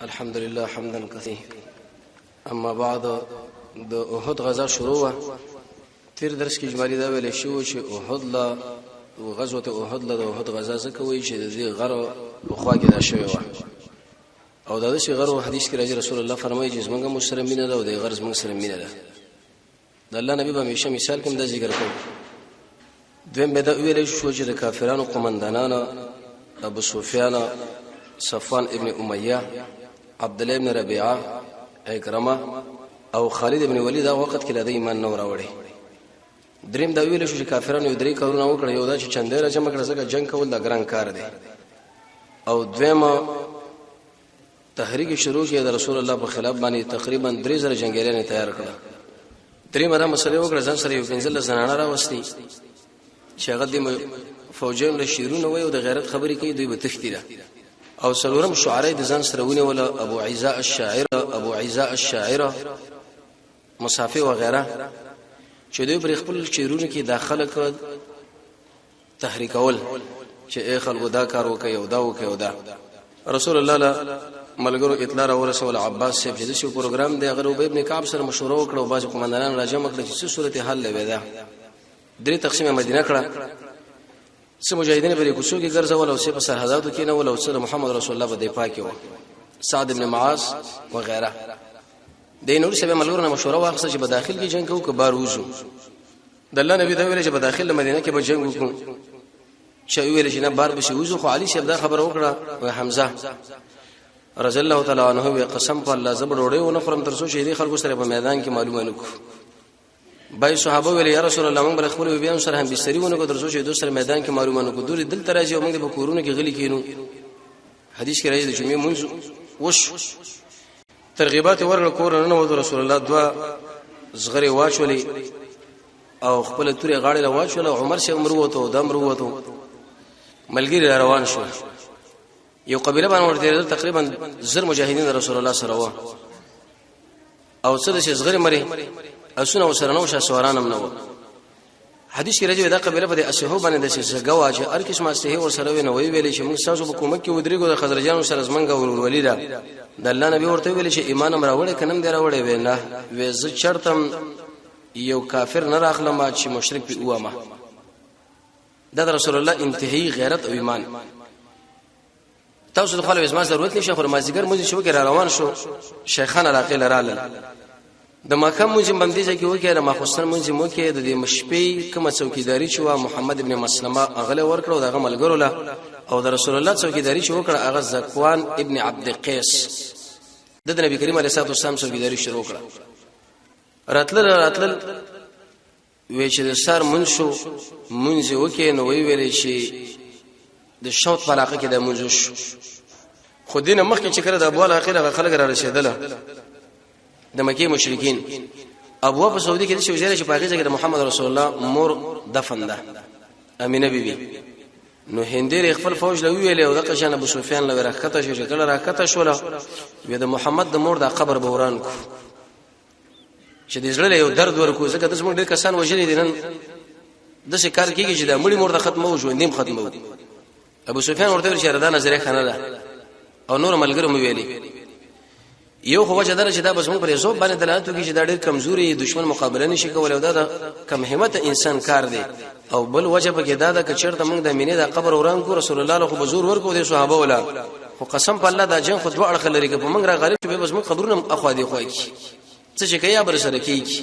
الحمد لله حمدا كثيرا اما بعد د احد غزا شروع وه. تیر درس کې اجمالی دا ویل شو چې احد لا غزوه احد لا د احد غزا ځکه وایي چې د دې غر په خوا کې دا شوی و او دا د غر حدیث کې راځي رسول الله فرمایي چې زمونږ مو سره مینه ده او د غر زمونږ سره مینه ده. د الله نبی به همیشه مثال کوم دا ذکر کوم. دویم به دا ویل شو چې د کافرانو قومندانانو ابو سفیان، صفوان ابن امیه، عبد الله ابن ربيعه، عکرمه او خالد ابن ولید هغه وخت کې له ایمان نه راوړي. دریم دا ویل شو چې کافرانو یو درې کارونه وکړه، یو دا چې چندې را جمع کړه ځکه جنگ کول دا ګران کار دی، او دویم تحریک شروع کړ د رسول الله په خلاف باندې تقریبا 3000 جنگیالیان تیار کړل. درې مره مسلې وکړه، ځان سره یو 15 زنانه راوستي چې هغه د فوجیانو له شیرونه وي او د غیرت خبرې کوي، دوی به تښتي ده. او څلورم شعراء د ځان سره ونیول، ابو عیزه الشاعر، ابو عیزه الشاعر، مصافي وغیرہ، چې دوی پر خپل شعرونو کې داخله کړ تحریکول چې اے خلکو دا کار وکي او دا وکي او دا. رسول الله له ملګرو اطلاع را ورسول عباس صاحب چې د پروګرام دی، هغه ابي ابن کعب سره مشوره وکړه او بعض قومندانان راجمع کړل چې څه صورت حال لوي. ده درې تقسیمه مدینه کړه، څه مجاهدین په کوڅو کې ګرځول او څه په سرحداتو کې نه ول او څه محمد رسول الله په دفاع کې و، سعد ابن معاذ وغیرہ. د نور سبه ملګرو نه مشوره واخیسته چې په داخل کې جنگ کوو که بار وځو. د الله نبی دا ویل چې په داخل مدینه کې به جنگ وکړو، چې ویل چې نه بار به شي وځو. خو علي شیخ دا خبره وکړه او حمزه رضی الله تعالی عنہ وی قسم په الله زبر وړي او نه خورم تر څو چې دې خلکو سره په میدان کې معلومه نکو. بای صحابه ویل یا رسول الله موږ بل خپل بیان سره هم بستری ونه کو تر څو چې دوی سره میدان کې معلومه نکو، دوی دلته راځي او موږ په کورونو کې غلي کینو. حدیث کې راځي د جمعې مونږ وش ترغیبات ورکړ، کور نه وځو. رسول الله دوا زغری واچولې او خپل تورې غاړې له واچول. عمر سي عمر وته د عمر وته ملګری روان شو. یو قبیله باندې ورته تقریبا زر مجاهدین رسول الله سره و او څه د زغری مری اسونه وسره نو شه سوارانم نو. حدیث کې راځي دا قبیله په دې اسهو باندې د زګوا چې هر قسمه اسهه ور سره وینه وی ویلې چې موږ تاسو په کومک کې ودرېګو د خزرجانو سره زمنګ ورولې ده. د الله نبی ورته ویل چې ایمان امر راوړې کنم دی راوړې وینا وې زه چرتم یو کافر نه راخلم چې مشرک په اومه. دا د رسول الله انتهایی غیرت او ایمان. تاسو د خپل زما ضرورت نشه، خو مازیګر مونږ شو کې را روان شو شیخان علاقه لراله د ماښام مونږ باندې ځکه وکړه د ماخوستن مونږ مو کې د دې مشپې کومه څوکیداری چې وا محمد ابن مسلمه اغله ورکړو دغه ملګرو له او د رسول الله څوکیداری چې وکړه هغه زکوان ابن عبد قیس د نبی کریم علیه الصلاه والسلام څوکیداری شروع کړه. راتل راتل وی چې د سر مونږ شو مونږ وکې نو وی ویلې چې د شوت په علاقه کې د مونږ شو. خو دینه مخکې چې کړه د ابو الاخره خلک را رسیدله د مکه مشرکین ابو په سعودي کې د شو چې په هغه ځای کې د محمد رسول الله مور دفن ده امینه بیبي بی. نو هندیر خپل فوج له ویلې او د قشان ابو سفیان له راخته شو چې کله راخته شول وی د محمد د مور د قبر بوران کو چې د زړه یو درد ورکو ځکه د زموږ ډېر کسان وژلي دي. نن د څه کار کیږي چې د مړي مور د ختمو ژوندیم ختمو. ابو سفیان ورته ویل چې رضا نظر خانه ده او نور ملګرو مې ویلي یو خو وجه دره چې دا بس موږ پر زوب باندې دلالت کوي چې دا ډېر کمزوري دشمن مقابله نشي کولای او دا د کم همت انسان کار دی. او بل وجه پکې دا ده چې چیرته موږ د مینې د قبر وران کو رسول الله له خو بزور ورکو د صحابه ولا خو قسم په الله دا جنگ خو دوه اړخ لري که په موږ را غالب شو به بس موږ قبرونه اخوا دی خو کی څه چې کوي بر سره کیږي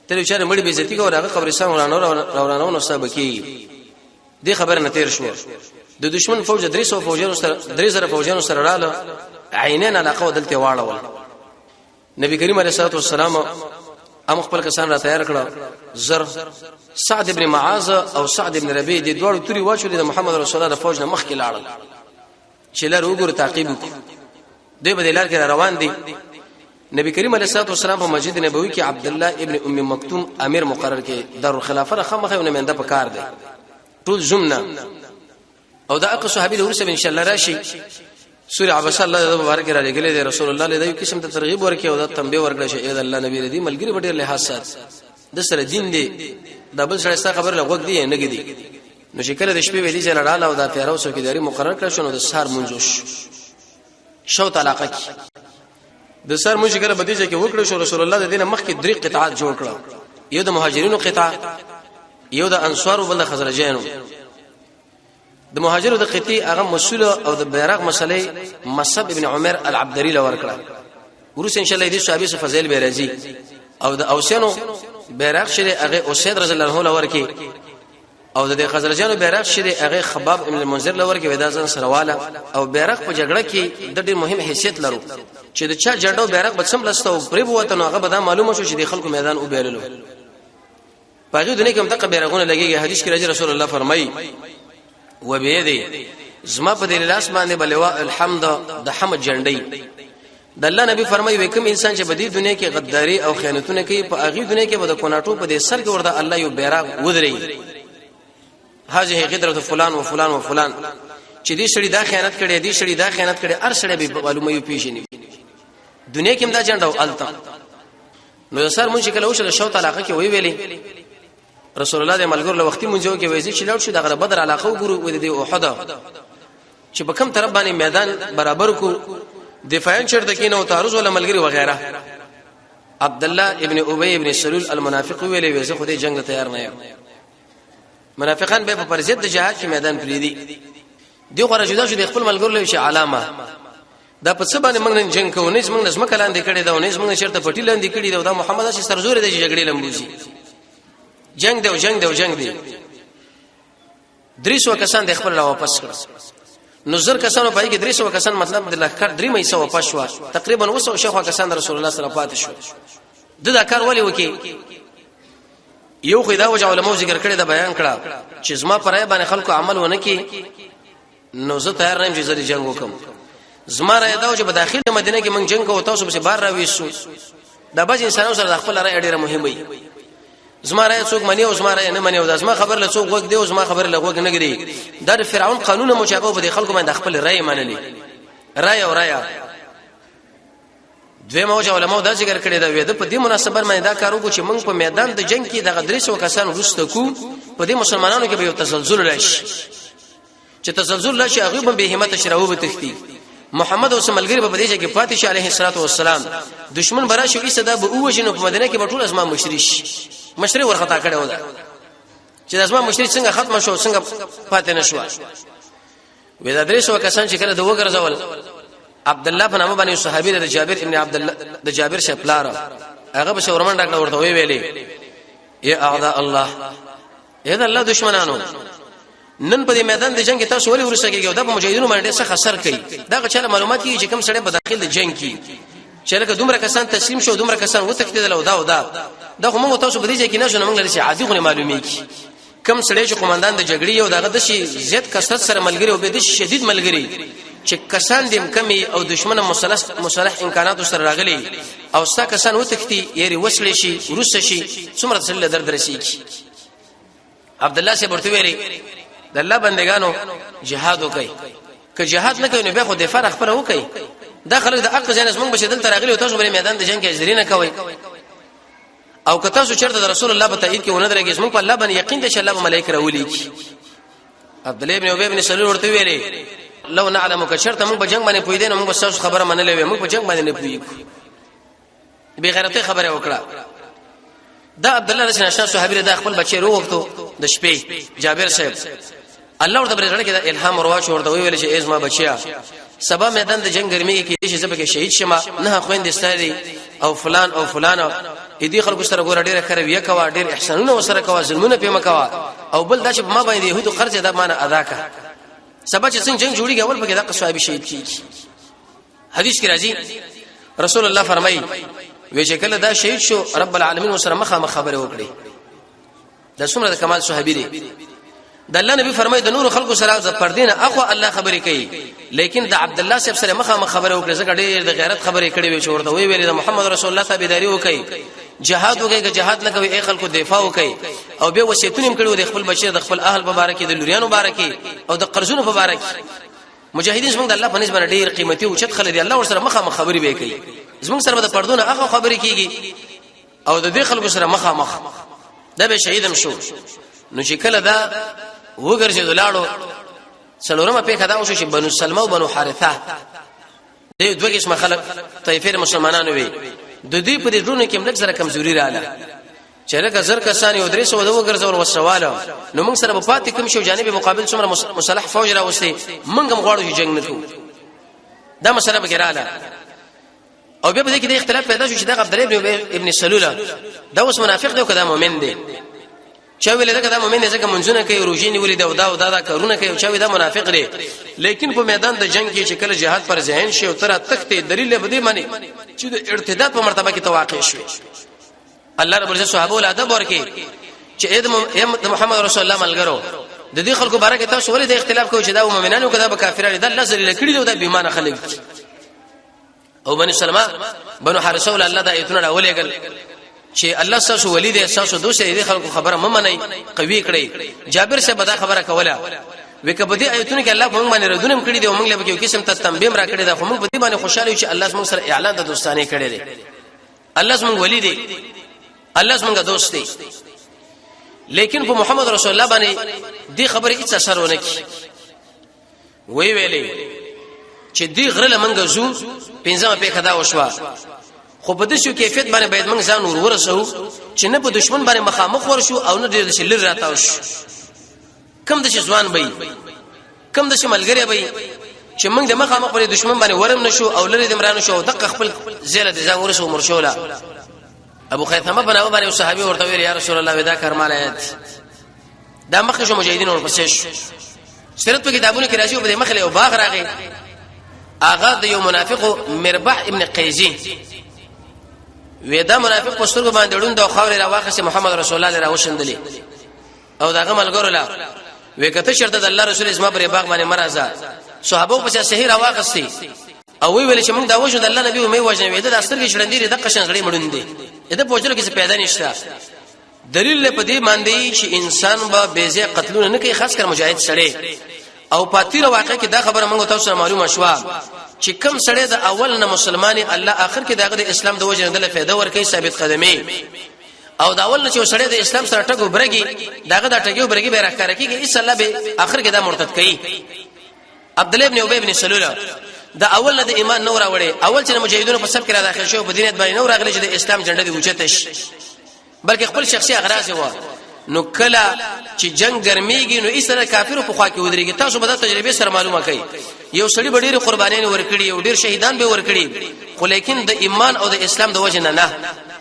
تر چاره مړي بیزتی کوي هغه قبرستان ورانو ورانو نو سبا کی دې خبر نه تیر شو. د دشمن فوج 300 فوجانو سره 3000 فوجانو سره رااله عینن علاقه دلته واړول. نبی کریم علیه الصلاه والسلام هم خپل کسان را تیار کړه زر سعد ابن معاذ او سعد ابن ربيع د دوړو توري واچولې د محمد رسول الله د فوج نه مخکې لاړل چې لار وګور تعقیب وکړو. دوی په لار کې روان دي. نبی کریم علیه الصلاه والسلام په مسجد نبوي کې عبد الله ابن ام مکتوم امیر مقرر کړي دارالخلافه خامخه یو نماینده په کار دی ټول زمنا او دا اقص صحابي له ورسره ان شاء الله راشي. سورہ عبس الله د مبارک را لګلې دی رسول الله له دې قسم ته ترغیب ورکړي او دا تنبیه ورکړي چې اې د الله نبی دې ملګری په ډېر لحاظ سات د سره دین دی دا بل سره خبر له غوږ دی نه ګدي. نو چې کله د شپې ویلي چې لړاله او دا پیرو څوکیداری مقرر کړ شنو د سار منځ شو. شوت علاقه کې د سر مونږ کله بدیجه کې وکړو شو. رسول الله د دینه مخکې درې قطعات جوړ کړو، یو د مهاجرینو قطعه، یو د انصار، بل د خزرجانو. د مهاجرو د قطعې هغه مسول او د بیرغ مسلې مصعب ابن عمر العبدري لور کړه. ورسره ان شاء الله دې صحابي څخه فضیل به راځي. او د اوسینو بیرغ شری هغه اسید رضی الله عنه لور کې، او د خزرجانو بیرغ شری هغه خباب ابن المنذر لور کې ودا ځان سره واله. او بیرغ په جګړه کې د ډېر مهم حیثیت لرو چې د چا جنډو بیرغ به څم لسته او پرې بوته، نو هغه به دا معلومه شو چې د خلکو میدان وبېللو. په هغه دنیا کې هم دغه بیرغونه لګیږي. حدیث کې راځي، رسول الله فرمایي و به دې زما په دې لاس باندې بلوا الحمد د حمد جنډي. د الله نبی فرمایي وکم انسان چې په دې دنیا کې غداري او خیانتونه کوي، په هغه دنیا کې به د کوناټو په دې سر کې ورته الله یو بیرغ ودري، هذه غدرة فلان وفلان وفلان، چې دې سړي دا خیانت کړي، دې سړي دا خیانت کړي، هر سړی به معلومه یو پیژني. دنیا کې هم دا جنډه او الته. نو سر مونږ کله وشو د شوت علاقه کې وی ویلې رسول الله د ملګرو له وختي مونږ کې وایي چې لاړ شو د غره بدر علاقه وګورو و د احد چې په کم طرف باندې میدان برابر کو، دفاعین چرته کینه او تعرض ولا ملګری وغیرہ. عبد الله ابن ابي ابن سلول المنافق ویلې وې زه خو دې جنگ ته تیار نه یم. منافقان به په پرزیت د جهاد کې میدان پریدي. دی خو جدا شو د خپل ملګرو له شي علامه دا په څه باندې موږ نن جنگ کوو؟ نه موږ نظم کلان دې کړي دا، نه موږ چرته پټی لاندې کړي دا. محمد چې سرزوري د جګړې لمبوزي، جنگ دی، جنگ دی، جنگ دی. 300 کسان د خپل لا واپس کړ. نو زر کسانو پای کې 300 کسان، مطلب د لخر درې مې سو واپس شو، تقریبا 900 شخوا کسان رسول الله سره پاتې شو. د دا کار ولې وکي؟ یو خو دا وجه علماء ذکر کړی دا بیان کړه چې زما پر باندې خلکو عمل ونه کی، نو زه تیار نه یم چې زه جنگ وکم. زما رائے دا و چې په داخل د مدینه کې موږ جنگ کوو، تاسو به بار راويسو. دا بعض انسانانو سره د خپل رائے ډیره مهمه وي. زما رائے څوک مني او زما رائے نه مني، او زما خبر له څوک وګ دی او زما خبر له وګ نه ګری. دا د فرعون قانون مو چې هغه په خلکو باندې خپل رائے منلې، رائے او رائے. دویمه وجه علماء دا ذکر کړی دا وې د په دې مناسبت باندې دا کار وکړو چې موږ په میدان د جنگ کې دغه 300 کسان وروسته کو، په دې مسلمانانو کې به یو تزلزل راشي، چې تزلزل راشي هغه به به همت شراو به تختی، محمد او سملګری به دې کې پاتې شي عليه الصلاه والسلام. دشمن برا شو ایسه دا به وژنو، په مدینه کې به ټول ازما مشری شي. مشری ورخطا کړي ودا چې ازما مشری څنګه ختم شو، څنګه پاتې نشو. وې دا 300 کسان چې کله د وګرځول، عبد الله په نامه باندې صحابي د جابر ابن عبد الله د جابر شه پلار، هغه به شورمن ډاکټر ورته وی ویلې یا اعداء الله، اې د الله دشمنانو، نن په دې میدان د جنگ تاسو ولې ورسره کېږي؟ دا په مجاهدینو باندې څه خسر کوي. دا چاله معلومات کیږي چې کوم سړی په داخل د جنگ کې چې لکه دومره کسان تسلیم شو، دومره کسان وتښتیدل، او دا او دا دا خو موږ تاسو په دې ځای کې نه شو، موږ لري عادي غو معلومیږي کم سړی چې قومندان د جګړې یو دغه د شي زیات کثرت سره ملګری او به د شدید ملګری چې کسان دې کمی او دشمن مسلح امکانات سره راغلي او ستا کسان وتښتي، یری وسلې شي، ورسره شي، څومره تسلی درد رسیږي. عبد الله سي ورته ویلي د الله بندگانو جهاد وکي، که جهاد نه کوي نو بیا خو دفاع خپل وکي. دا خلک د حق ځای نه موږ به دلته راغلي او تاسو به میدان د جنگ کې حاضرین کوي، او که تاسو چرته د رسول الله په تایید کې ونه درېږئ، موږ په الله باندې یقین دی چې الله به ملائک راولېږي. عبد الله ابن ابي بن سلول ورته ویلي لو نعلم، که چرته موږ په جنگ باندې پوهیدل نو موږ به تاسو خبره منلې وي، موږ په جنگ باندې نه پوهیږو. بے غیرته خبره وکړه. دا عبد الله رسول الله صحابي دا خپل بچی وروغتو د شپې جابر صاحب، الله ورته برزړه کې دا الهام ورواچو، ورته ویل چې ایزما بچیا، سبا میدان د جنگ ګرمي کې چې زبکه شهید شمه، نه خويند ستاري او فلان او فلان اې دې خلکو سره ګوره ډیره خره ویه کوا، ډیر احسانونه وسره کوا، ظلمونه پې مکوا، او بل دا چې ما باندې يهودو قرض دا مانه ادا کا. سبا چې څنګه جنگ جوړیږي اول پکې دا صحابي شهید کیږي. حدیث کې راځي رسول الله فرمایي وی چې کله دا شهید شو، رب العالمین وسره مخه مخ خبره وکړي. دا څومره د کمال صحابي دی. د الله نبی فرمایي د نور خلکو سره د پردین اخو الله خبرې کوي، لیکن د عبد الله صاحب سره مخه مخ خبره وکړي، ځکه ډېر د غیرت خبرې کړې وي چې ورته وی ویل د محمد رسول الله تابعداري وکړي، جهاد وکړي، که جهاد نه کوي ای خلکو دفاع وکړي. او به وصیتونه هم کړو د خپل بچی، د خپل اهل په باره کې، د لوریانو باره کې او د قرضونو په باره کې. مجاهدین زموږ د الله په نسبت ډېر قیمتي او چت خلک دي، الله ورسره مخه مخ خبرې به کوي. زموږ سره به د پردونه اخو خبرې کیږي او د دې خلکو سره مخه مخ. دا به شهیدم شو. نو چې کله دا وګرځي دلاړو، څلورمه پیښه دا وشو چې بنو سلمہ او بنو حارثه دې دوه قسمه خلک طایفه مسلمانانو وي، د دوی په دې ډونو کې ملک سره کمزوري رااله چې لکه زر کسان یو 300 دوه ګرځول وسواله، نو موږ سره په پاتې کوم شو جانب مقابل څومره مسلح فوج راوستي، موږ هم غواړو چې جنگ نه کوو. دا مسله به رااله. او بیا په دې کې د اختلاف پیدا شو چې دا عبد الله ابن سلول دا اوس منافق دی او کدا مؤمن دی. چا ویل دا کدا مؤمن دی ځکه منځونه کوي، روزي نیولې دا او دا او دا کارونه کوي، چا وی دا منافق دی. لیکن په میدان د جنگ کې چې کله جهاد پر ذهن شي او تر تخته دلیل به دې معنی چې د ارتداد په مرتبه کې تواقع شوي. الله رب العزت صحابه ول ادب ورکي چې اې د محمد رسول الله ملګرو، د دې خلکو باره کې تاسو ولې د اختلاف کوئ چې دا مؤمنانو کدا به کافرانو دا الله ذلیل کړي دا بیمانه خلک. او بنو سلمہ بنو حارثه ول الله دا ایتونه راولېګل چې الله تاسو ولی دی، تاسو دوست دی، خلکو خبره ممنئ، قوي کړئ. جابر صاحب دا خبره کوله وکه په دې آیتونو کې الله په موږ باندې ردونه کړی دی او موږ له یو قسم ته تنبیه را کړی دا، خو موږ په دې باندې خوشاله یو چې الله موږ سره اعلان د دوستانه کړی دی، الله زموږ ولی دی، الله زموږ دوست دی. لیکن په محمد رسول الله باندې دې خبرې هیڅ اثر ونه کی. وی ویلې چې دی غره لمنګ زو پنځمه پیښه دا وشوه، خو په دې شو کیفیت باندې باید موږ ځان ور ورسو چې نه په دشمن باندې مخامخ ورشو او نه ډېر چې لر راتاو شو. کم د ځوان به، کم د ملګری به چې موږ د مخامخ پر دشمن باندې ورم نشو او لري د مرانو شو، دغه خپل زیله د ځان ورسو مرشوله. ابو خیثمه بن ابو باندې صحابي ورته ویل، یا رسول الله ودا کار مال آیات دا مخ شو مجاهدین ورپسې شو. سیرت په کتابونو کې راځي، په دې مخ له باغ راغی، هغه د یو منافق مربح ابن قیزی ودا منافق په سترګو باندې ړوند او خاورې راواخسته محمد رسول الله راوشندلې او داغه ملګرو لا وکته شرط د الله رسول اسما پر باغ باندې مرزا. صحابه په صحیح راواخستی او وی ویل چې موږ دا وجو د الله نبی مې وجنه وې، د سترګې شړندې د قشن غړي مړوندې، د پوجلو کې څه پیدا نشته. دلیل په دې باندې چې انسان به بیزه قتلونه نه کوي، خاص کر مجاهد سړی. او پاتیر واقع کې دا خبره موږ تاسو سره معلومه شوه چې کم سړی د اول نه مسلمانې، الله اخر کې دغه د اسلام د وجه نه دله فایده ورکړي ثابت قدمي. او دا اول نه چې سړی د اسلام سره ټګو برګي، داغه د ټګو برګي به راخاره کیږي، ایس الله به اخر کې دا مرتد کوي. عبد الله ابن ابي ابن سلول د اول نه د ایمان نور راوړي، اول چې مجاهدونو په صف کې را داخل شو په دینیت باندې نور راغلي چې د اسلام جنډه دی اوچته شي، بلکې خپل شخصي اغراض و. نو کله چې جنگ ګرميږي نو ایسره کافرو په خوا کې ودرېږي. تاسو به دا تجربه سره معلومه کړئ، یو سړي به ډېر قربانیان ورکړي او ډېر شهیدان به ورکړي، خو لیکن د ایمان او د اسلام د وجه نه نه،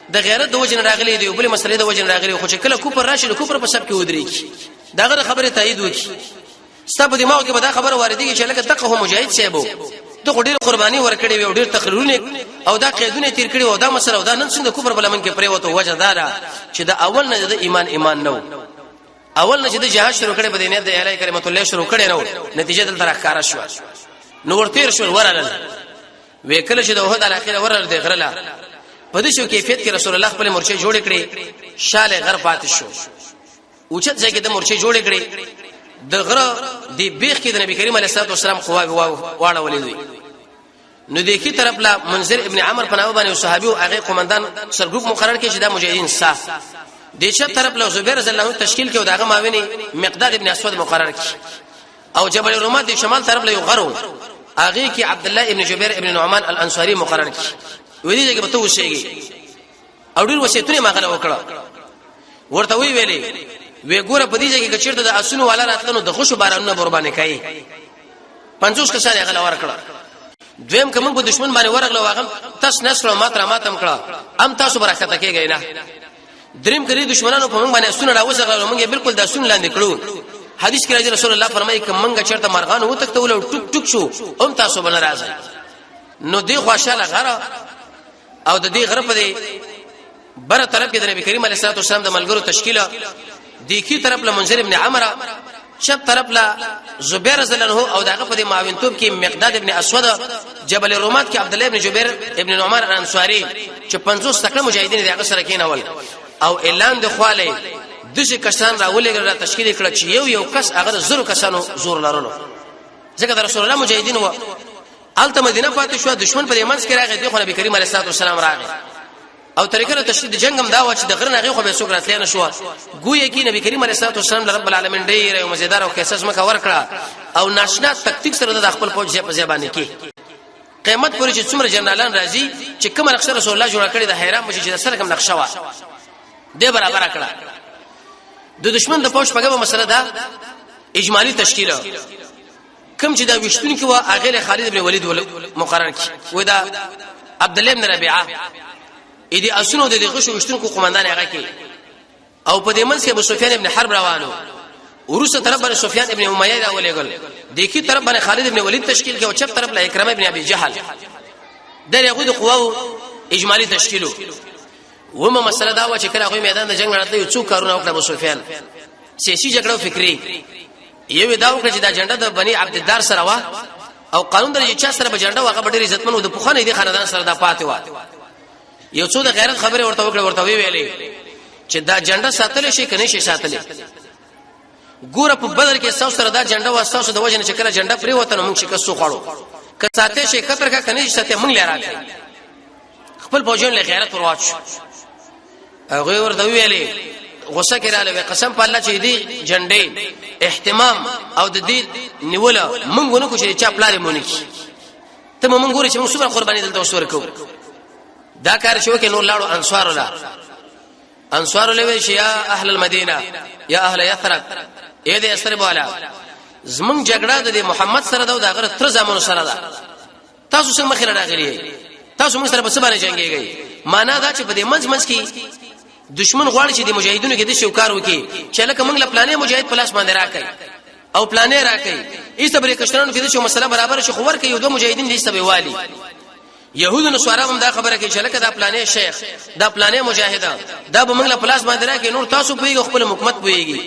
د غیرت د وجه نه راغلي دی، بل مسلې د وجه نه راغلي، خو چې کله کوپر راشي نو کوپر په سب کې ودرېږي، داغه خبره تایید وکړي. ستا په دماغ کې به دا خبره واردېږي چې لکه دغه هم مجاهد صاحب ته خو ډېر قرباني ورکړې وي او ډېر تقریرونه او دا قیدونه تیر کړي او دا مسله او دا نن څنګه کفر بلمن کې پریوته. وجه دا ده چې د اول نه د ایمان ایمان نو، اول نه چې د جهاد شروع کړي په دې نیت د اعلی کلمت الله شروع کړي نو نتیجه دلته راښکاره شو. نو ورتیر شو ورالل وکله چې د احد الاخره ورل د غرله په دې شو کیفیت کې رسول الله خپل مورچه جوړ کړي، شاله غر پاتې شو، اوچت ځای کې د مورچې جوړې کړې، د غره د بیخ کې د نبی کریم علیه الصلاه والسلام قوا واړولې دوی. نو د کی طرف لا منذر ابن عمر په نامه باندې صحابي او هغه قومندان سرګروپ مقرر کړي چې دا مجاهدین سا د چپ طرف له زبیر رضی الله عنه تشکیل کې او داغه معاون مقداد ابن اسود مقرر کړي. او جبل الرمات د شمال طرف له یو غرو هغه کې عبد الله ابن جبیر ابن نعمان الانصاری مقرر کړي، ودی دغه به تو وشيږي. او ډیر وصیتونه ما غره وکړه، ورته وی ویلې وی ګوره په دې ځای کې چیرته د اسونو والا راتلنو د خوشو بارانونه قربانې کوي. 50 کسان یې غلا ورکړه. دویم کوم په دشمن باندې ورغله واغم تاسو نسل ما تر ماتم کړه ام تاسو برکته کېږئ نه. دریم کړي دشمنانو په موږ باندې اسونه راوځغلل، موږ بالکل د اسون لاندې کړو. حدیث کې راځي رسول الله فرمایي کوم موږ چیرته مرغان وتښتول او ټوک ټوک شو هم تاسو بل راځي. نو دی خوشاله غره او د دې غره په دې بره طرف کې د نبی کریم علیه الصلاه والسلام د ملګرو تشکیله، د کی طرف له منذر ابن عمره، چپ طرف له زبیر رضی الله عنه او دغه په دې معاونتوب کې مقداد ابن اسود، جبل رومات کې عبد الله ابن جبیر ابن عمر الانصاری چې 50 تکړه مجاهدین دغه سره کینول. او اعلان د خواله دغه کسان راولېږل را تشکیل کړ چې یو یو کس هغه زرو کسانو زور لرلو، ځکه د رسول الله مجاهدین و. الته مدینه پاتې شو، دشمن په منځ کې راغی، دی خو نبی کریم علیه الصلاه والسلام راغی او طریقه د تشدید جنگ هم دا و چې د غره نه خو به څوک راتلی نه شو. ګویا کې نبی کریم علیه الصلاه والسلام رب العالمین ډیر یو مزیدار او خاصه مکه ورکړه او ناشنا تکتیک سره د خپل فوج په ځای باندې کې. قیامت پورې چې څومره جنرالان راځي چې کومه نقشه رسول الله جوړه کړې ده، حیران بشي چې د سره کوم نقشه وه، دې برابر کړه. د دشمن د پوښ پګه مسله ده، اجمالی تشکیل کوم چې دا وشتون کې وا هغه خالد ابن ولید مقرر کی و دا عبد الله ابن ربيعه اې دې اسونو د غشو وشتون کو قومندان هغه کې، او په دې منځ کې ابو سفیان ابن حرب روانو. ورسته طرف باندې سفیان ابن امیہ را ولېګل، د کی طرف باندې خالد ابن ولید تشکیل کې او چپ طرف له اکرمه ابن ابي جهل. د هغه د قواو اجمالی تشکیلو. ومه مسله دا و چې کله هغه میدان د جنگ راته یو څو کارونه وکړه. ابو سفیان سیاسي جګړه او فکری یو دا وکړه چې دا جنډه د بنی عبدالدار سره وا او قانون درجه چا سره به جنډه واغه ډېر عزتمن او د پوخانه دي خاندان سره دا پاتې و. یو څو د غیرت خبره ورته وکړه، ورته وی ویلې چې دا جنډه ساتل شي کنه شي ساتل؟ ګوره په بدر کې تاسو سره دا جنډه واسطه د وجه نه چې کله جنډه پرې وته نو موږ شکست خوړو. که ساتې شي خطر کا کنه شي ساتې، موږ لرا خپل فوجون له غیرت ورواچ. هغه ورته ویلې غوسه کې رااله، قسم په الله چې دې جنډې اهتمام او د دې نیوله مونږ ونه کو چې چا پلار مونږ کی ته مونږ ګوري چې مونږ څومره قرباني دلته وسور کو. دا کار شو کې نور لاړو انصار لا انصار له وی چې یا اهل المدینه، یا اهل یثرب، اې دې یثرب والا، زمونږ جګړه د محمد سره ده او د هغه تر زامنو سره ده. تاسو څنګه مخې راغلي؟ تاسو موږ سره په څه باندې جنگيږئ؟ معنا دا چې په دې منځ منځ کې دشمن غواړي چې د مجاهدینو کې د شو کار وکړي چې لکه موږ له پلانې مجاهد پلاس باندې راکړي او پلانې راکړي. ایسته بری کشرانو کې د شو مسله برابر شي، خو ورکه یو دوه مجاهدین دې سبي والي. يهودو نصارا هم دا خبره کوي چې لکه دا پلانې شیخ، دا پلانې مجاهد، دا به موږ له پلاس باندې راکړي، نور تاسو پوهیږئ، خپل حکومت پوهیږي.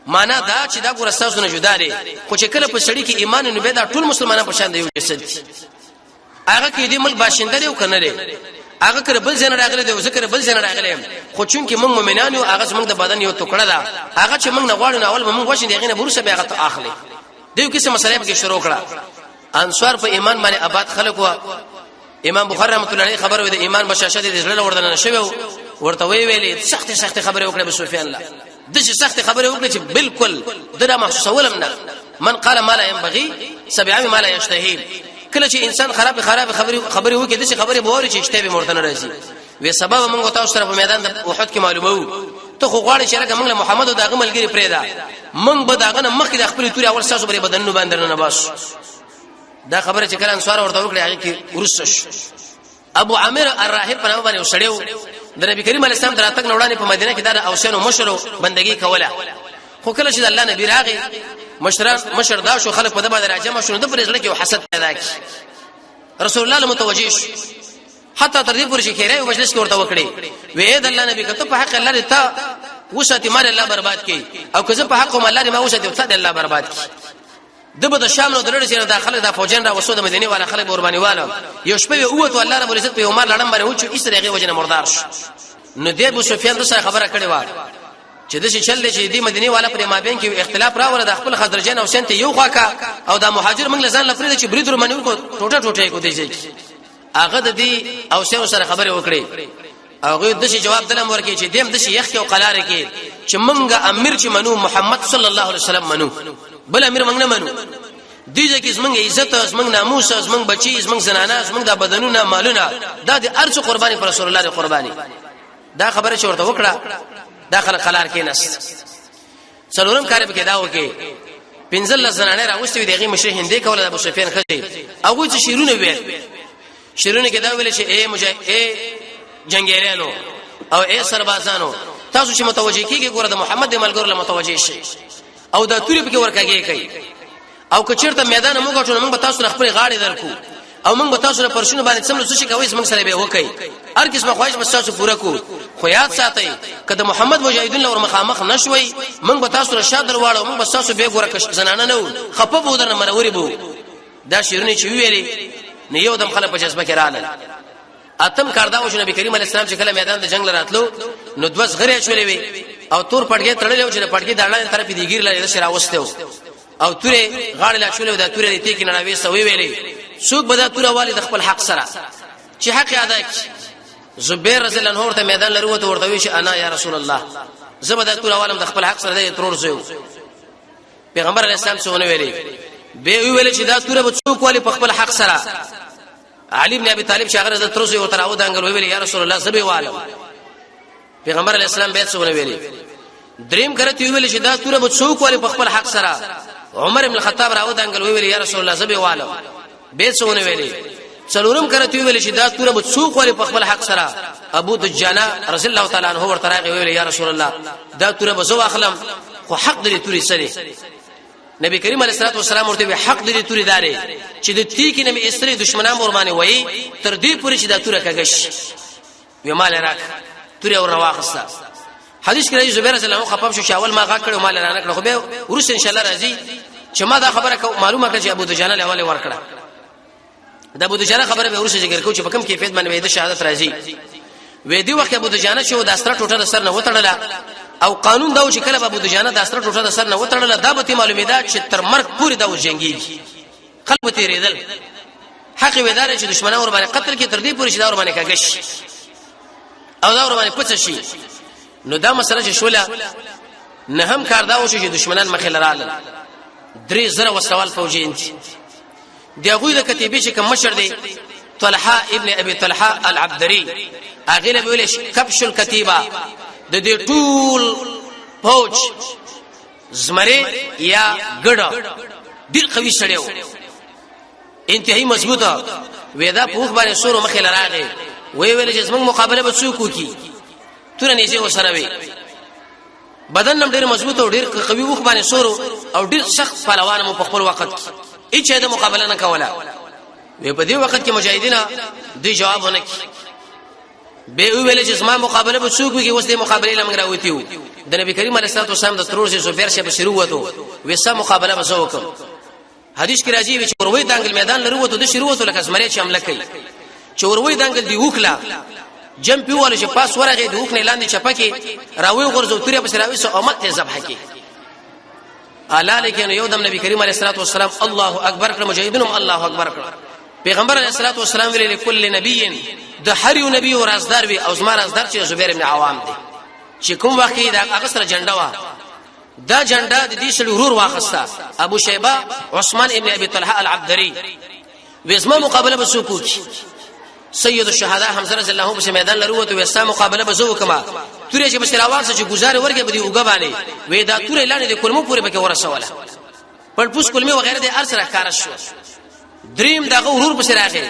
معنا دا چې دا ګور تاسو نه جدا دي، خو چې کله په سړي کې ایمان نو به دا ټول مسلمانان په شان دی یو جسد دي. هغه کې دې ملک باشنده دی او کنه دی، هغه کړه بل ځای راغلی دی او ذکر بل ځای راغلی، خو چون کې موږ مؤمنان یو، هغه زموږ د بدن یو ټوکړه ده. هغه چې موږ نه غواړو نو اول به موږ وشین، دغه نه ورسره به هغه ته اخلي. دیو کیسه مسله به شروع کړه. انصار په ایمان باندې آباد خلک وو. امام بخاری رحمت الله علیه خبر وي د ایمان بشاشه د زړه وردن شوی، ورته وی ویلې سخت سخت خبره وکړه ابو سفیان لا د څه سخت خبره وکړه چې بالکل دغه محسوسولم نه. من قال ما لا ينبغي سبع ما لا يشتهي. کله چې انسان خراب خراب خبره وکړي، د څه خبره بوري چې اشتبه به مرتنه راځي. وی سبب موږ تاسو سره په میدان د احد کې معلومه وو، ته خو غواړې چې لکه موږ له محمد او دغه ملګری پرې دا موږ به داغه نه مخکې د خپل توري اول تاسو پرې بدنونو باندې نه باسو. دا خبره چې کله انصار ورته وکړه هغه کې ورسره شو. ابو عامر الراهب په نامه باندې وسړیو د نبی کریم علیه السلام دراتګ نه وړاندې په مدینه کې دا اوسانو مشرو بندگی کوله. خو کله چې د الله نبی راغی، مشران مشر دا شو، خلک په دې باندې راجم شو، د پرې زړه کې حسد پیدا کی. رسول الله له متوجه شو، حتی تر دې پورې چې خیره مجلس کې ورته وکړي وې د الله نبی کته په حق الله ته وساتي مال الله برباد کی، او که زه په حق الله ما وساتي ته الله برباد کی. د به د شام نو درړ چې د خلک د فوجن را وسو د مدینه والا خلک قرباني والا یو شپه ووت، الله رب العزت په عمر لړم باندې وچو ایس رغه وجنه مردار شو. نو د ابو سفیان د سره خبره کړې و چې د شي چل چې د مدینه والا پر مابین کې اختلاف راوړل، د خپل خزرجین او سنت یو خوا کا او د مهاجر موږ لزان لپاره چې برید ور منو کو ټوټه ټوټه کو دی. هغه د دې او سیو سره خبرې وکړي، هغه د شي جواب دلم ورکې چې دیم د شي یخ او قلار کې چې مونږه امیر چې منو محمد صلی الله علیه وسلم منو، بل امیر مونږ نه منو. دې ځکه زمونږ عزت، زمونږ ناموس، زمونږ بچی، زمونږ زنانه، زمونږ د بدنونه، مالونه، دا د ارڅ قرباني پر رسول الله قرباني. دا خبره چې ورته وکړه دا خلک قلار کې نس. څلورم کار به کې دا وکي، 15 زنانه راوستي دغه مشر هندې کوله د ابو سفیان خځه، هغه چې شیرونه ویل، شیرونه کې دا ویل چې اے مجا اے جنگیرانو او اے سربازانو، تاسو چې متوجه کیږئ ګوره د محمد د ملګرو له متوجه شئ او دا توري پکې ورکاږي کوي، او که چیرته میدان موږ غټو موږ به تاسو له خپل غاړې درکو او موږ به تاسو له پرشونو باندې څومره څه شي کوي موږ سره به وکي، هر قسمه خواهش به تاسو پوره کو. خو یاد ساتئ که د محمد مجاهدین لور مخامخ نشوي موږ به تاسو له شاد درواړو، موږ به تاسو به ګوره زنانه نه خپه بو درنه مروري بو. دا شعرونه چې ویلي نو یو دم خلک په جذبه کې رالل. اتم کار دا و چې نبی کریم علیه السلام چې کله میدان د جنگ راتلو نو دوه زغرې چولې وي او تور پړګې تړلې و چې د پړګې د اړه طرف دیګیر لري د شراوسته او تورې غاړې لا چولې دا تورې دې کې نړاوي سوي ویلې څوک به دا توره والي د خپل حق سره چې حق ادا کړي. زبیر رضی الله عنه ورته میدان لري وته ورته وی چې انا یا رسول الله، زه به دا توره والم د خپل حق سره دې ترور زیو. پیغمبر علیه السلام څه ونه ویلې، به ویل چې دا توره به څوک والي په خپل حق سره. علي ابن ابي طالب چې هغه د ترسو یو تراو دانګل ویل، یا رسول الله، زبې والم. پیغمبر علی السلام به څه ویلي؟ دریم کرته ویل چې دا توره به څوک والي په خپل حق سره؟ عمر ابن الخطاب راو دانګل ویل، یا رسول الله، زبې والم. به څه ویلي؟ څلورم کرته ویل چې دا توره به څوک والي په خپل حق سره؟ ابو دجانه رضی الله تعالی عنہ ورته راغی، ویل، یا رسول الله، دا توره به زه واخلم، خو حق دې توري سره. نبی کریم علیه الصلاه والسلام ورته وی، حق دې توري داري چې د تیکی نه مې استری دشمنان ور باندې وای تر دې پورې چې دا توره کګش وی. مال راک، توري ور واخسته. حدیث کې راځي، زبیر رضی الله عنه خپم شو چې اول ما غا کړو، مال را نه کړو، خو به ورسره ان شاء الله راځي چې ما دا خبره معلومه کړه چې ابو دجانه له اوله ور کړه. د ابو دجانه خبره به ورسره ذکر کو چې په کوم کیفیت باندې د شهادت راځي. وې دی وخت ابو دجانه چې د استره ټوټه د سر نه وتړله، او قانون دا و چې کله ابو دجانه د استره ټوټه د سر نه وتړله، دا به معلومه ده چې تر مرګ پورې دا وجنګي. خلک تیرېدل، حق ودار چې دشمنان ور باندې قتل کې تر دې پورې چې دا ور باندې کاږي او دا ور باندې پڅ شي. نو دا مسله چې شوله، نه هم کار دا و چې دشمنان مخې لراله، 3000 وسلوال فوجین دي. د هغوی د کتیبې چې کوم مشر دی، طلحه ابن ابي طلحه العبدري، هغه له ویل کبش الکتیبه، د دې ټول فوج زمری یا ګډ، ډیر قوي سړی و، انتهایی مضبوطه. وېدا په وخت باندې سورو مخې لراغه، وی ویل چې زموږ مقابله به څوک وکي؟ تور نيزه وسره وي، بدن نم ډیر مضبوط او ډیر قوي، وخ باندې سورو او ډیر سخت پهلوان مو په خپل وخت کې هیڅ د مقابله نه کوله. وی په دې وخت کې مجاهدین دوی جواب ونه کی. به ویل چې زما مقابله به څوک وکي؟ اوس دې مقابله لمګ راوتیو. د نبی کریم علیه الصلاه والسلام د ترور زبیر شه بشیرو وته، وسه مقابله به وکم. حدیث کې راځي چې وروي دانګل میدان لري وته، د شروع وته لکه زمری چې حمله کوي، چې وروي دانګل دی وکلا جم پیواله چې پاس ورغه د وخنه لاندې چپکه راوي غرزو، تورې پس راوي سو امت ته ذبح کی الا. لیکن یو دم نبی کریم علیه الصلاه والسلام الله اکبر کړ، مجاهدینو الله اکبر کړ. پیغمبر علیه الصلاه والسلام ویل، کل نبی، د هر یو نبی او رازدار وي، او زما رازدار چې زبیر ابن عوام دی، چې کوم وخت دا هغه سره جنډه وا، دا جنډه د دې سړي ورور واخسته، ابو شیبه عثمان ابن ابي طلحه العبدري. وزما مقابله به څوک وکړي؟ سید الشهدا حمزه رضی الله عنه په میدان لرو ته، وستا مقابله به زو کما. تورې چې بس راوخه چې گزار ورګه به دی وګ باندې، وې دا تورې لاندې د کلمو پورې به ورسوله، پر پوس کلمې وغیرہ د ارسره کار شو. دریم دغه ورور پسې راغی،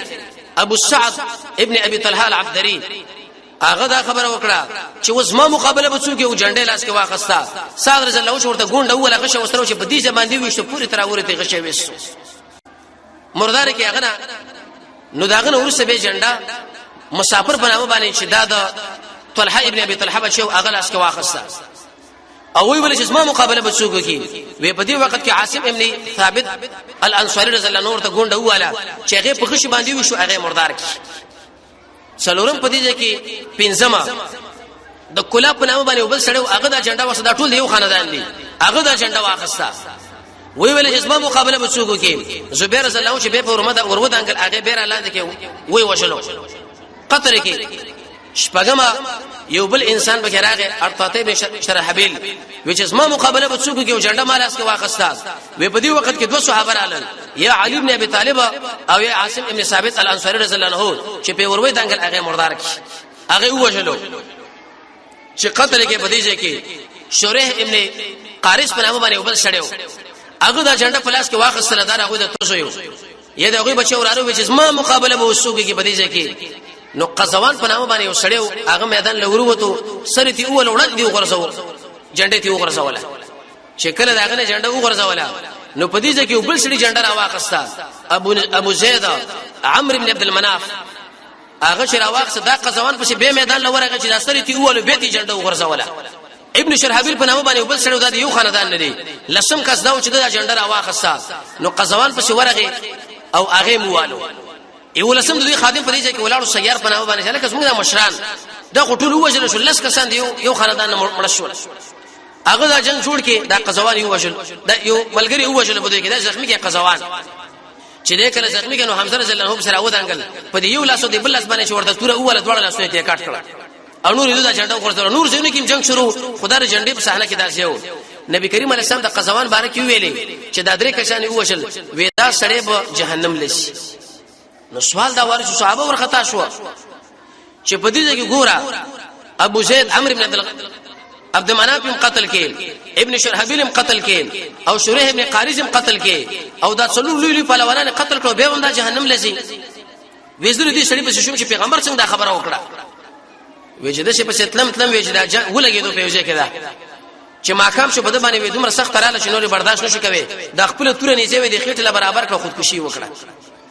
ابو سعد ابن ابي طلحه العبدري، هغه دا خبره وکړه چې اوس ما مقابله به څوک؟ یو جنډې لاس کې واخستا. سعد رضی الله عنه ورته ګونډه وله، غشه وسره چې په دې ځبان دی وشته پوری تر اورته غشه وسو مردار کې هغه نه. نو داغه نو ورسره به جنډه مسافر په نامه باندې چې دا د طلحه ابن ابي طلحه بچو، هغه لاس کې واخستا او وی ول چې زما مقابله به څوک کوي؟ وی په دې وخت کې عاصم ابن ثابت الانصاري رضی الله عنه ورته ګونډه واله چې هغه په خش باندې وشو، هغه مردار کی. څلورم په دې ځای کې پنځمه د کلا په نامه باندې وبل سړی، هغه دا جنډه وسه، دا ټول یو خاندان دی، هغه دا جنډه واخسته، وی ویل چې زما مقابله به څوک کوي؟ زبیر رضی الله عنه چې به په ورمه دا ورو دانګل، هغه بیره لاندې کې وی وشلو قطر کې. شپږم یو بل انسان به راغی، ارتاته به شرحبیل، وی چې زما مقابله به څوک کوي؟ جنډه مال اس کې واخستا. وی په دې وخت کې دوه صحابه رالل، یا علی ابن ابي طالب او یا عاصم ابن ثابت الانصاري رضی الله عنه، چې په وروي دنګل هغه مردار کی، هغه وژلو چې قتل کې. په دې ځای کې شریح ابن قارث په نامه باندې وبل شړیو، هغه دا جنډه په لاس کې واخستله، دا هغه د تاسو یو یا د هغه بچو وراره، وی چې زما مقابله به وسوګي کې. په دې ځای کې نو قزوان په نامه باندې یو سړیو، هغه میدان لورو وته، سره تی اول وړاندې دی وغورځو، جنډه تی وغورځوله. چې کله داغه نه جنډه وغورځوله، نو په دې ځای کې بل سړي جنډه را واخسته، ابو زید عمرو بن عبد المناف، هغه چې راواخسته، دا قزوان پسې به میدان لورغه چې دا سړي تی اول به تی جنډه وغورځوله. ابن شرحبیل په نامه باندې بل سړی، دا یو خاندان نه دی. لسم کس دا چې دا جنډه را واخسته، نو قزوان پسې ورغه او هغه موالو. یو لسم د دوی خادم په دې ځای کې ولاړو، سیار په نامه باندې، لکه زموږ د مشران، دا خو ټول وژل شو، لس کسان دی یو خاندان مړ شول. هغه دا جنگ جوړ کې دا قزوان یو وژل، دا یو ملګری یو وژل، په دې کې دا زخمی کې. قزوان چې دې کله زخمی کې، نو حمزه رضی الله عنه سره ودانګل، په دې یو لاس او دې بل لاس باندې چې ورته توره اوله، دواړه لاسونه یې کاټ کړ او نور یې دا جنډه وغورځول. نور ځینو کې جنگ شروع، خدای جنډې په صحنه کې داسې یو نبی کریم علیه السلام د قزوان باره کې ویلې چې دا درې کسان وژل، وې دا سړی به جهنم لشي. نو سوال دا ورشو صحابه ورخطا شو چې په دې ځای کې ګوره ابو زید عمرو بن عبد مناف هم قتل کې، ابن شرحبیل هم قتل کې، او شریح ابن قاریز هم قتل کې، او دا څلور لوی لوی پهلوانان قتل کړو، به هم دا جهنم لذي. وزیر دې سړي په شوم چې پیغمبر څنګه دا خبره وکړه؟ وی چې د شي په تلم تلم، وی چې دا ولګېدو په یو ځای کې دا چې ماقام شو، په د باندې وی دومره سخت رااله چې نور برداشت نشو کوي، دا خپل تور نیزه وی د خېټه له برابر کړ، خودکشي وکړه.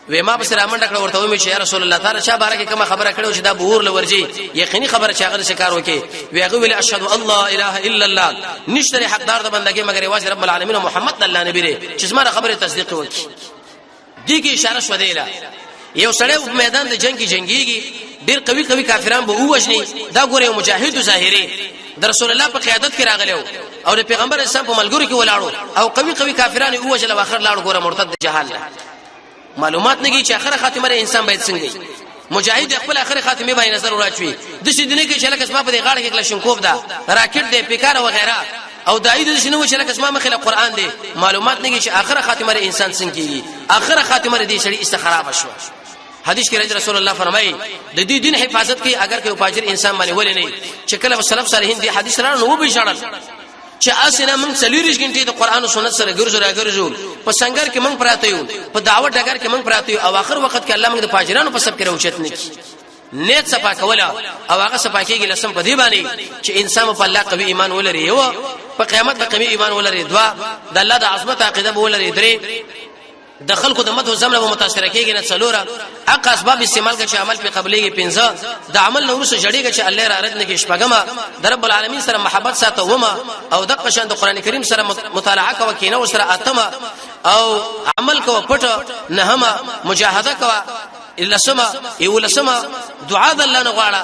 وې ما پسې رامنډه کړه، ورته ومې چې یا رسول الله، تعالی چا باره کې کومه خبره کړې چې دا بور لورځي، یقیني خبره چې هغه شکار وکي؟ وی هغه ویل اشهد الله اله الا الله، نشته حقدار د بندګي مګر یوازې رب العالمین او محمد الله نبی دی، چې زما خبره تصدیق وکي. دې کې اشاره شو دی یو سړی په میدان د جنگ کې جنگيږي، ډیر قوي قوي کافران به ووجني. دا ګوره مجاهد ظاهري د رسول الله په قیادت کې راغلی او د پیغمبر اسلام په ملګرو کې ولاړو او قوي قوي کافران یې ووجل او اخر لاړو. ګوره مرتد جهال معلومات نه کی چې اخره خاتمه انسان باید څنګه وي. مجاهد خپل اخره خاتمه باندې نظر وراچوي، د شي دینه کې چې لکه اسما په دې غاړه کې کلشنکوف ده، راکټ دی، پیکار او غیره، او دای د شنو چې لکه اسما مخې له قران دی. معلومات نه کی چې اخره خاتمه انسان څنګه کیږي. اخره خاتمه دې سړي استخراب شو. حدیث کې راځي، رسول الله فرمایي د دې دین حفاظت کوي اگر کې فاجر انسان باندې، ولې نه چې کله سلف صالحین دې حدیث را نو به شړل چې اسنه موږ څلوېښت غنټې د قران او سنت سره ګرځو را ګرځو، په سنگر کې موږ پراته یو، په دعوت ډګر کې موږ پراته یو، او اخر وخت کې الله موږ د فاجرانو په سب کې راوچت نه کی. نیت صفا کوله او هغه صفا کېږي لسم په دی باندې چې انسان په الله قوي ایمان ولري، یو په قیامت په قوي ایمان ولري، دوا د الله د عظمت عقیده ولري، درې د خلکو د مدح زمره به متاثر کېږي نه، څلوره حق اسباب استعمال کړي چې عمل په قبليږي، پنځه د عمل نور سره جړېږي چې الله را رد نه کې، شپږمه د رب العالمین سره محبت ساته ومه او د قشان د قران کریم سره مطالعه کوه کینه وسره، اتمه او عمل کوه پټ، نهمه مجاهده کوه، لسمه یو لسمه دعا د الله نه غواړه،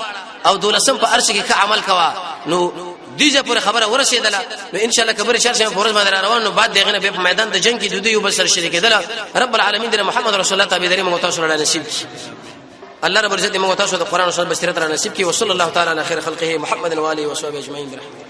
او دولسم په ارش کې ښه عمل کوه. نو دیجه پر خبره ورسېدله، نو ان شاء الله کبر چار شنبه ورځ باندې روان، نو بعد دغه نه په میدان د جنگ کې د دوی یو بل سره شریکېدله. رب العالمین دې محمد رسول الله تابعداري موږ تاسو له نصیب کړي. الله رب العزت موږ تاسو د قران او سنت بصیرت را نصیب کړي. وصلی الله تعالی علی خیر خلقه محمد و علیه و صحبه اجمعین برحمته.